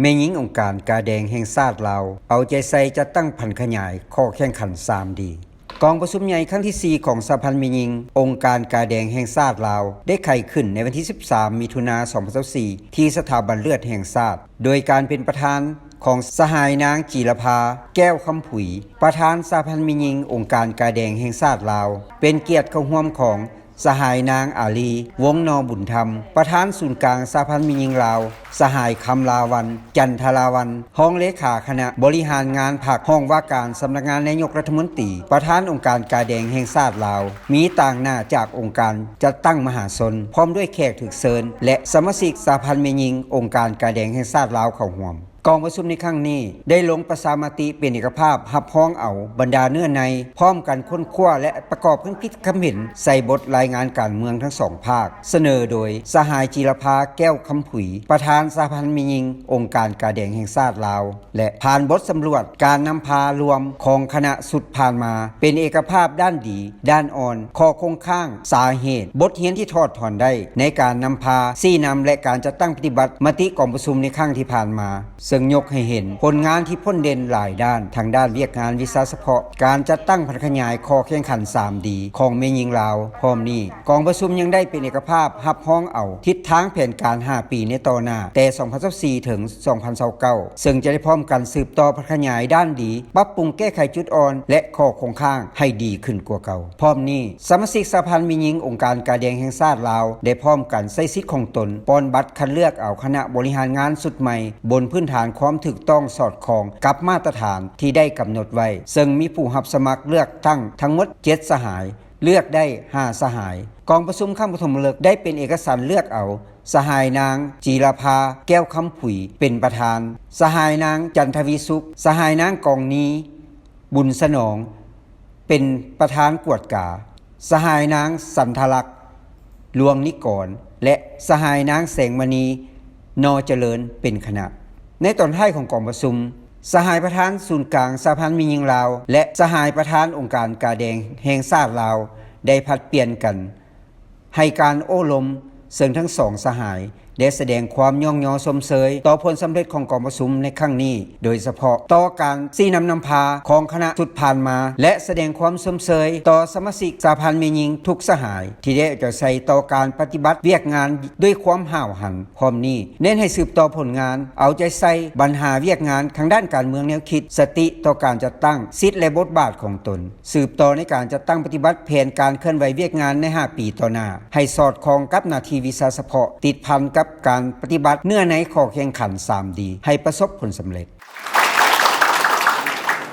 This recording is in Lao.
ແມ່ຍິງອົງການກາແດງແຫ່ງຊາດລາວ ເອົາໃຈໃສ່ຈັດຕັ້ງຜັນຂະຫຍາຍຂໍ້ແຂ່ງຂັນ ສາມດີ ກອງປະຊຸມໃຫຍ່ຄັ້ງທີສີ່ຂອງສະຫະພັນແມ່ຍິງອົງການກາແດງແຫ່ງຊາດລາວ ໄດ້ໄຂຂຶ້ນໃນວັນທີສິບສາມ ມິຖຸນາ ສອງພັນຊາວສີ່ ທີ່ສະຖາບັນເລືອດແຫ່ງຊາດ ໂດຍການເປັນປະທານຂອງສະຫາຍນາງ ຈີລະພາ ແກ້ວຄຳຜຸຍ ປະທານສະຫະພັນແມ່ຍິງອົງການກາແດງແຫ່ງຊາດລາວ, ເປັນກຽດເຂົ້າຮ່ວມຂອງ ສະຫາຍນາງ ອາລີ ວົງນໍບຸນທຳ ປະທານສູນກາງສະຫະພັນແມ່ຍິງລາວ, ສະຫາຍ ຄຳລາວັນ ຈັນທະລາວັນ ຮອງເລຂາຄະນະບໍລິຫານງານພັກ, ຮອງວ່າການສຳນັກງານນາຍົກລັດຖະມົນຕີ, ປະທານອົງການກາແດງແຫ່ງຊາດລາວ, ມີຕາງໜ້າຈາກອົງການຈັດຕັ້ງມະຫາຊົນ, ພ້ອມດ້ວຍແຂກຖືກເຊີນ ແລະ ສະມາຊິກສະຫະພັນແມ່ຍິງອົງການກາແດງແຫ່ງຊາດລາວເຂົ້າຮ່ວມ. ກອງປະຊຸມໃນຄັ້ງນີ້ ໄດ້ລົງປະຊາມະຕິເປັນເອກະພາບຮັບຮອງເອົາບັນດາເນື້ອໃນ, ພ້ອມກັນຄົ້ນຄວ້າ ແລະ ປະກອບຄຳຄິດຄຳເຫັນໃສ່ບົດລາຍງານການເມືອງທັງສອງພາກ, ສະເໜີໂດຍສະຫາຍ ຈີລະພາ ແກ້ວຄຳຜຸຍ ປະທານສະຫະພັນແມ່ຍິງອົງການກາແດງແຫ່ງຊາດລາວ ແລະ ຜ່ານບົດສຳຫຼວດການນຳພາລວມຂອງຄະນະຊຸດຜ່ານມາ ເປັນເອກະພາບດ້ານດີ, ດ້ານອ່ອນ, ຂໍ້ຄົງຄ້າງ, ສາເຫດ, ບົດຮຽນທີ່ຖອດຖອນໄດ້ໃນການນຳພາຊີ້ນຳ ແລະ ການຈັດຕັ້ງປະຕິບັດມະຕິກອງປະຊຸມໃນຄັ້ງທີ່ຜ່ານມາ, ເຊິ່ງຍົກໃຫ້ເຫັນຜົນງານທີ່ພົ້ນເດັ່ນຫຼາຍດ້ານ, ທັງດ້ານວຽກງານວິຊາສະເພາະ, ການຈັດຕັ້ງຜັນຂະຫຍາຍຂໍ້ແຂ່ງຂັນ ສາມດີ ຂອງແມ່ຍິງລາວ. ພ້ອມນີ້, ກອງປະຊຸມຍັງໄດ້ເປັນເອກະພາບຮັບຮອງເອົາທິດທາງແຜນການຫ້າປີໃນຕໍ່ໜ້າ, ແຕ່ສອງພັນຊາວສີ່ ເຖິງ ສອງພັນຊາວເກົ້າ ເຊິ່ງຈະໄດ້ພ້ອມກັນສືບຕໍ່ຜັນຂະຫຍາຍດ້ານດີ, ປັບປຸງແກ້ໄຂຈຸດອ່ອນ ແລະ ຂໍ້ຄົງຄ້າງໃຫ້ດີຂຶ້ນກວ່າເກົ່າ. ພ້ອມນີ້, ສະມາຊິກສະຫະພັນແມ່ຍິງອົງການກາແດງແຫ່ງຊາດລາວ ໄດ້ພ້ອມກັນໃຊ້ສິດຂອງຕົນ ປ່ອນບັດຄັດເລືອກເອົາຄະນະບໍລິຫານງານຊຸດໃໝ່ ບົນພື້ນຖານຄວາມຖືກຕ້ອງສອດຄ່ອງກັບມາດຕະຖານທີ່ໄດ້ກຳນົດໄວ້, ເຊິ່ງມີຜູ້ຮັບສະໝັກເລືອກຕັ້ງທັງໝົດເຈັດສະຫາຍ, ເລືອກໄດ້ຫ້າສະຫາຍ. ກອງປະຊຸມຄັ້ງປະຖົມມະລຶກໄດ້ເປັນເອກະສັນເລືອກເອົາ ສະຫາຍນາງ ຈີລະພາ ແກ້ວຄຳຜຸຍ ເປັນປະທານ, ສະຫາຍນາງ ຈັນທະວີສຸກ, ສະຫາຍນາງ ກອງນີ ບຸນສະໜອງ ເປັນປະທານກວດກາ, ສະຫາຍນາງ ສັນທະລັກ ລວງນິກອນ ແລະ ສະຫາຍນາງ ແສງມະນີ ນໍຈະເລີນ ເປັນຄະນະ. ໃນຕອນທ້າຍຂອງກອງປະຊຸມ, ສະຫາຍປະທານສູນກາງສະຫະພັນແມ່ຍິງລາວ ແລະ ສະຫາຍປະທານອົງການກາແດງແຫ່ງຊາດລາວ ໄດ້ຜັດປ່ຽນກັນ ໃຫ້ການໂອ້ລົມເຊິ່ງທັງສອງສະຫາຍ ແລະ ສະແດງຄວາມຍ້ອງຍໍຊົມເຊີຍຕໍ່ຜົນສຳເລັດຂອງກອງປະຊຸມໃນຄັ້ງນີ້, ໂດຍສະເພາະຕໍ່ການຊີ້ນຳນຳພາຂອງຄະນະຊຸດຜ່ານມາ ແລະ ສະແດງຄວາມຊົມເຊີຍຕໍ່ສະມາຊິກສະຫະພັນແມ່ຍິງທຸກສະຫາຍ ທີ່ໄດ້ເອົາໃຈໃສ່ຕໍ່ການປະຕິບັດວຽກງານດ້ວຍຄວາມຫ້າວຫັນ. ພ້ອມນີ້, ເນັ້ນໃຫ້ສືບຕໍ່ຜົນງານ, ເອົາໃຈໃສ່ບັນຫາວຽກງານທາງດ້ານການເມືອງແນວຄິດ, ສະຕິຕໍ່ການຈັດຕັ້ງ, ສິດ ແລະ ບົດບາດຂອງຕົນ. ສືບຕໍ່ໃນການຈັດຕັ້ງປະຕິບັດແຜນການເຄື່ອນໄຫວວຽກງານໃນຫ້າປີຕໍ່ໜ້າ ໃຫ້ສອດຄ່ອງກັບໜ້າທີ່ວິຊາສະເພາະ ຕິດພັນກັບການປະຕິບັດເນື້ອໃນຂໍ້ແຂ່ງຂັນ ສາມດີ ໃຫ້ປະສົບຜົນສຳເລັດ.